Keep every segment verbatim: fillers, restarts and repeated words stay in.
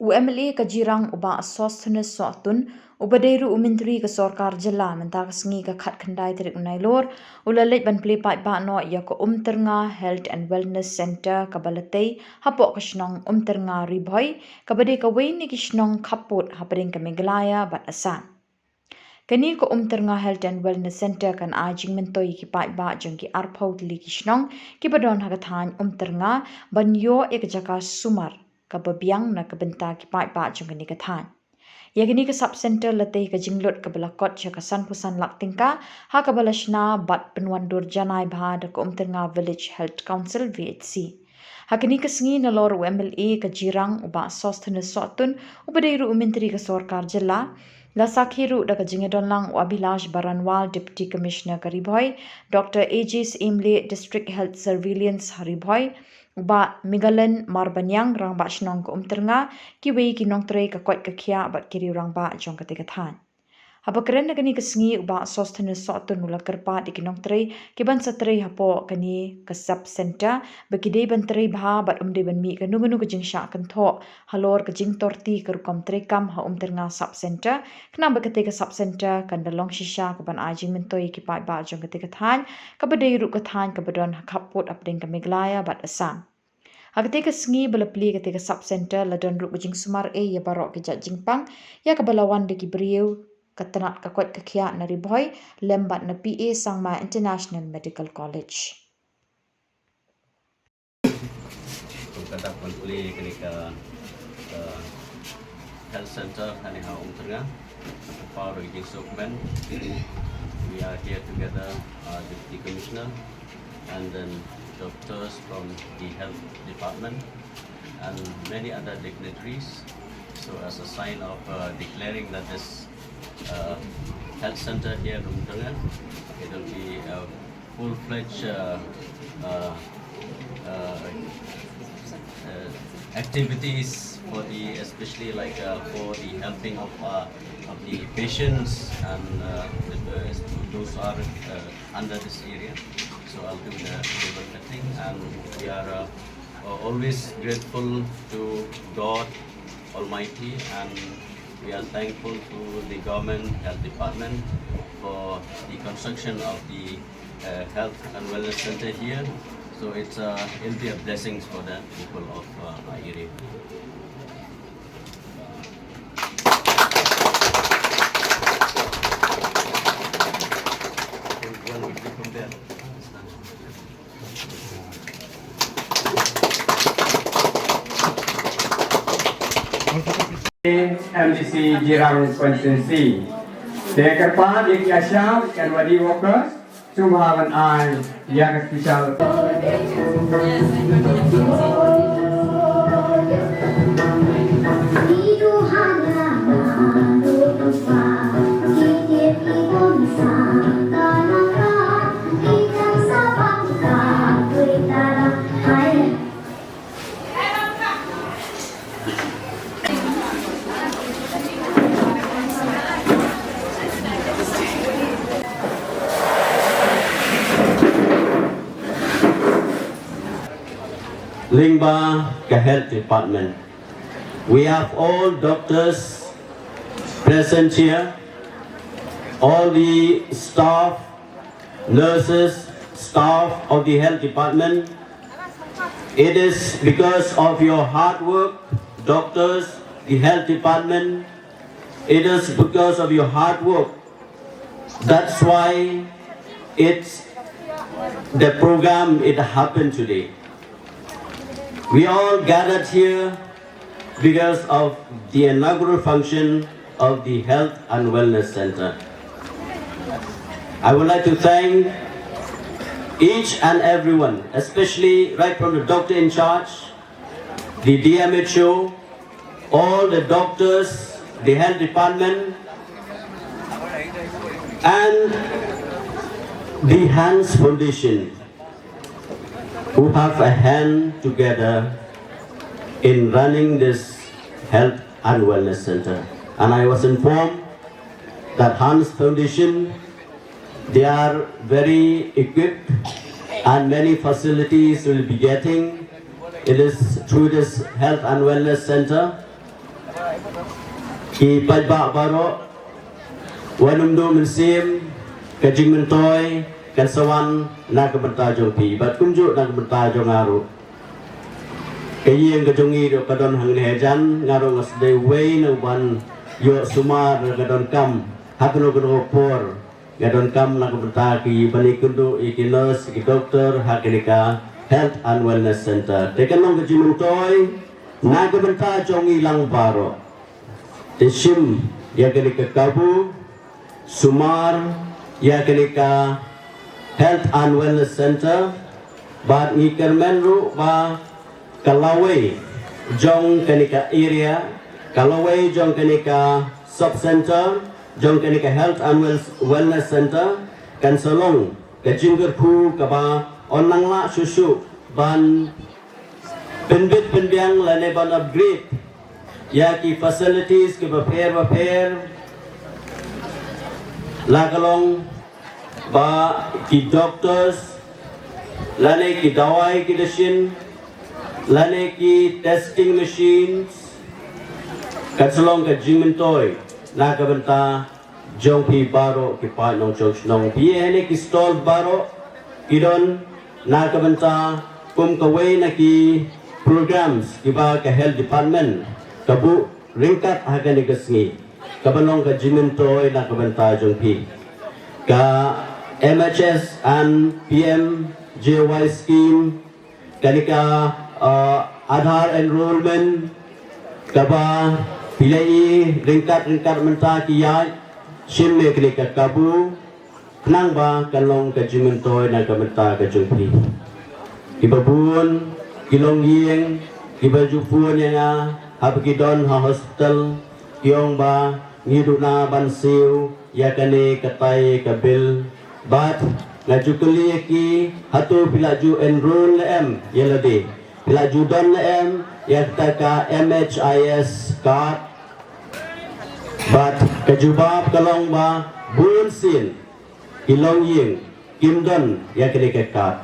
U M L A ka Jirang u Bah Sosthenes Sohtun, uba dei ruh u Myntri ka Sorkar Jylla, mynta ka sngi ka khatkhyndai tarik u Nailur, u la leit ban plie paidbah noh ïa ka Umtyrnga Health and Wellness Centre kaba la tei hapoh ka shnong Umtyrnga Ri Bhoi, kaba dei kawei na ki shnong khappud hapdeng ka Meghalaya bad Assam. Kane ka Umtyrnga Health and Wellness Centre kan ai jingmyntoi ïa ki paidbah jong ki arphew tylli ki shnong kiba don ha ka thaiñ Umtyrnga ban ïoh ïa ka jaka sumar kaba biang na ka bynta ki paidbah jong kane ka thaiñ. Ïa kane ka sub centre la tei ka jinglut kaba la kot sha ka sanphew san lak tyngka, ha kaba la shna bad pynwandur janai bha da ka Umtyrnga Village Health Council, V H C. Ha kane ka sngi, nalor u M L A ka Jirang u Bah Sosthenes Sohtun, uba dei ruh u Myntri ka Sorkar Jylla, la sakhi ruh da ka jingïadonlang u Abhilash Baranwal, Deputy Commissioner ka Ri Bhoi, Doctor A J Syiemlieh, District Health Surveillance ha Ri Bhoi, u Bah Megalan Marbaniang, Rangbah Shnong ka Umtyrnga, kiwei ki nongtrei ka koit ka khiah bad ki riew rangbah jong katei ka thaiñ. Haba kren ha kane ka sngi, u Bah Sosthenes Sohtun u la kyrpad ïa ki nongtrei kiban sa trei hapoh kane ka sub centre ba ki dei ban trei bha bad ym dei ban mih kano kano ka jingshah kynthoh halor ka jingtorti ka rukom treikam ha Umtyrnga sub centre, khnang ba katei ka sub centre kan da long shisha kaban ai jingmyntoi ïa ki paidbah jong katei ka thaiñ, kaba dei ruh ka thaiñ kaba don ha khappud hapdeng ka Meghalaya bad Assam. Ha katei ka sngi ba la plie katei ka sub centre, la don ruh ka jingsumar ei ïa baroh ki jait jingpang ïa kaba la wan da ki briew ka tnat ka koit ka khiah na Ri Bhoi lem bad na P A Sangma International Medical College. Kum ka dak ban plie kane ka, uh, health centre hangne ha Umtyrnga. Power of King Sockman. We are here together, uh, Deputy Commissioner, and then doctors from the health department, and many other dignitaries. So, as a sign of, uh, declaring that this, uh, health center here in Umtyrnga, it will be a full-fledged, uh, uh, uh, uh, activities for the, especially like, uh, for the helping of, uh, of the patients and, uh, the, uh, those who are, uh, under this area. So I'll do the ribbon cutting, and we are, uh, uh, always grateful to God Almighty, and we are thankful to the government health department for the construction of the, uh, health and wellness center here. So it's, uh, it'll be a blessing for the people of, uh, our area. M D C Jirang Constituency. Te kyrpad ïa ki ASHA, Anganwadi workers, sngewbha ban ai ïa ka special. Lyngba ka health department. We have all doctors present here, all the staff, nurses, staff of the health department. It is because of your hard work, doctors, the health department. It is because of your hard work. That's why it's the program, it happened today. We all gathered here because of the inaugural function of the Health and Wellness Center. I would like to thank each and everyone, especially right from the doctor in charge, the D M H O, all the doctors, the health department, and the Hans Foundation, who have a hand together in running this health and wellness center. And I was informed that Hans Foundation, they are very equipped and many facilities will be getting. It is through this health and wellness center. Ki paidbah baroh, wat nym duh mynsiem, ka jingmyntoi kan sa wan na ka bynta jong phi bad kumjuh na ka bynta jong nga ruh. Ka ïing ka jong ngi ruh ka don hangne hajan, nga ruh nga sa dei uwei na u ban ïoh sumar ka donkam ha kano kano ka por. Nga donkam na ka bynta ki ban ïakynduh ïa ki nurse, ki doktor ha kane ka Health and Wellness Center. Te kan long ka jingmyntoi na ka bynta jong ngi lang baroh. Te shim ïa kane ka kabu, sumar ïa kane ka Health and Wellness Center, bad ngi kyrmen ruh ba ka lawei jong kane ka area, ka lawei jong kane ka sub center, jong kane ka Health and Wel- Wellness Center, kan sa long ka jingkyrkhu kaba yn nang lah shuh shuh ban pynbit pynbiang lane ban upgrade ïa ki facilities kiba pher ba pher, la ka long ba ki doctors, lane ki dawai ki dashin, lane ki testing machines, kan sa long ka jingmyntoi na ka bynta jong phi baroh ki paid nongshong shnong. Phi ïohi ne ki stall baroh ki don na ka bynta kum kawei na ki programs kiba ka health department ka buh ryngkat ha kane ka sngi, kaba long ka jingmyntoi na ka bynta jong phi. Ka M H S and P M J Y scheme, kane ka, uh, Aadhaar enrollment, kaba phi la ïohi ryngkat ryngkat mynta ki ïaid, shim ïa kane ka kabu, khnang ba kan long ka jingmyntoi na ka bynta ka jong phi. Kiba bun ki longïing kiba ju phone ïa nga haba ki don ha hospital, ki ong ba ngi duna ban siew ïa kane katai ka bill. Bad nga ju kylli ïa ki, hato phi la ju enroll ne em ïa lade? Phi la ju don ne em ïa kata ka M H I S card? Bad ka jubab ka long ba bun sien ki longïing kim don ïa kane ka card.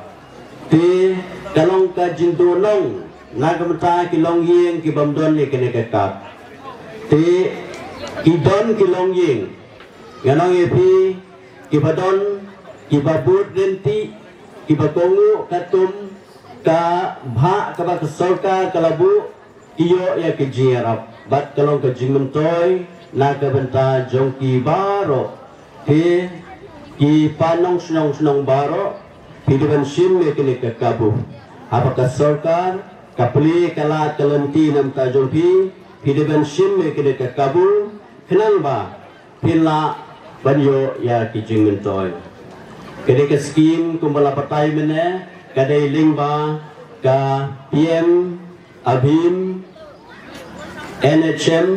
Te ka long ka jingduhnong na ka bynta ki longïing ki bym don ïa kane ka card. Te ki don ki longïing, nga ong ïa phi, kiba don, kiba bud ryntih, kiba kohnguh katkum ka bhah kaba ka sorkar ka la buh, ki ïoh ïa ka jingïarap bad ka long ka jingmyntoi na ka bynta jong ki baroh. Te ki paid nongshong shnong baroh, phi dei ban shim ïa kane ka kabu. Haba ka sorkar ka plie ka lad ka lynti na ka bynta jong phi, phi dei ban shim ïa kane ka kabu, khnang ba phin lah ban ïoh ïa ki jingmyntoi. Kane ka skim kumba la batai mynne ka dei lyngba ka P M ABHIM N H M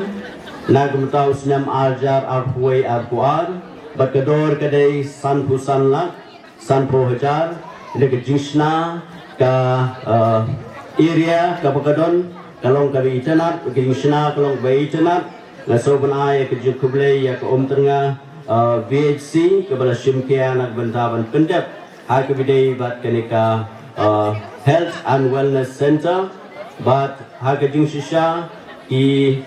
na ka bynta u snem ar hajar arphew wei arphew ar, bad ka dor ka dei sanphew san lak sanphew hajar. Ïa ka jingshna ka, uh, area kaba ka don ka long kaba itynnad, ka jingshna ka long kaba itynnad. Nga sngewbha ban ai ka jingkhublei ïa ka Umtyngnga, uh, V H C kaba la shim khia na ka bynta ban pyndep ha kaba ïadei bad kane ka, uh, Health and Wellness Center. Bad ha ka jingshisha ki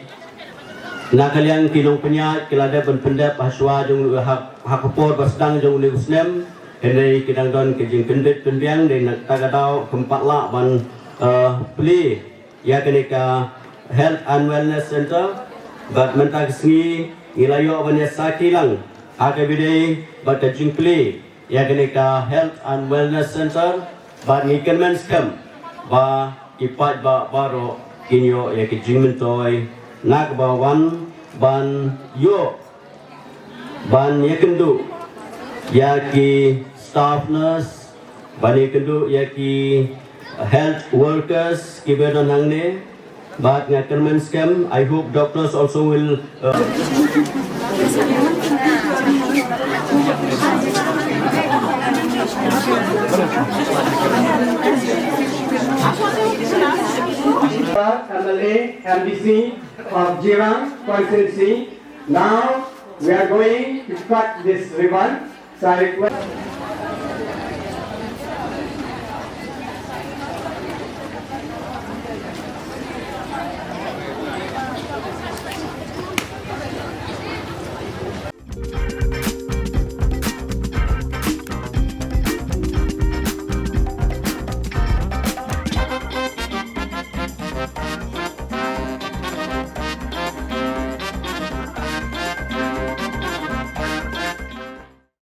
na ka liang ki nongpynïaid ki la dep ban pyndep ha shuwa jong, ha, ha ka por ba sdang jong une u snem. Hynrei ki dang don ka jingpynbit pynbiang, dei na kata ka daw kam pat lah ban, uh, plie ïa kane ka Health and Wellness Center. Bad mynta ka sngi ngi la ïoh ban ïa sakhi lang ha kaba ïadei bad ka jingplie ïa kane ka Health and Wellness Center. Bad ngi kyrmen skhem ba ki paidbah baroh kin ïoh ïa ki jingmyntoi na kaba wan ban ïoh ban ïakynduh ïa ki staff nurse, ban ïakynduh ïa ki health workers kiba don hangne. Bad nga kyrmen skhem, I hope doctors also will, uh, M L A, M D C of Jirang constituency. Now we are going to cut this ribbon. So I request